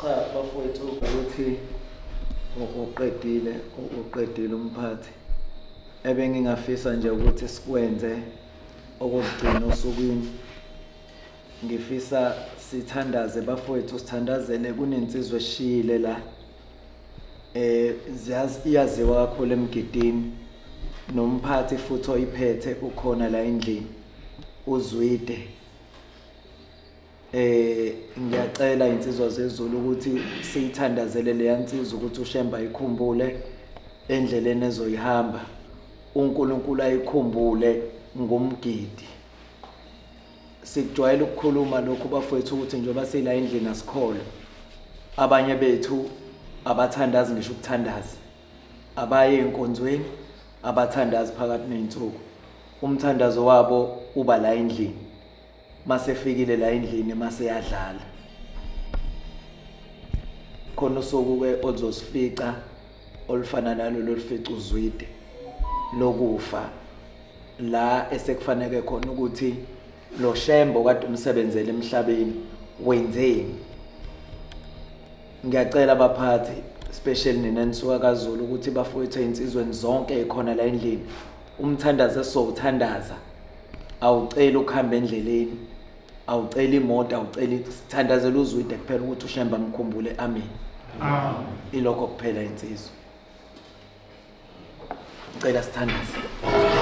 Cha bafowethu ukuthi uqedile uqedile umphathi ebengingafisa nje ukuthi sikwenze okokugcina osukwini ngifisa sithandaze bafowethu sithandazele kunensizwa eshiyile la eh ziyazi iyaziwa kakhulu emgidini nomphathi futhi oyiphethe ukhona la endlini uzwide. Eh ngiyacela insizwa zezulu ukuthi siyithandazele leya nsizwa ukuthi uShembe ayikhumbule endleleni ezoyihamba. uNkulunkulu ayikhumbule ngomgidi. Sikujwayele ukukhuluma lokhu bafowethu ukuthi njengoba sila endlini asikholwa. Abanye bethu abathandazi ngisho ukuthandaza. Abaye enkonzweni abathandazi phakathi nezinsuku. Umthandazo wabo uba la endlini. Masefikile la endlini maseyadlala. Khona usuku ke oluzosifica olufana nalolu olufica uZwide lokufa la esekufaneke khona ukuthi lo Shembe okade umsebenzele emhlabeni wenzeni. Ngiyacela baphathi especially nina nisuka kaZulu ukuthi bafowethu ezinsizweni zonke ekhona la endlini umthandazo esizowuthandaza awuceli ukuhamba endleleni awuceli imoto awuceli sithandazela uzwide kuphela ukuthi uShembe amkhumbule amen amen ilokho kuphela insizwa cela sithandaze.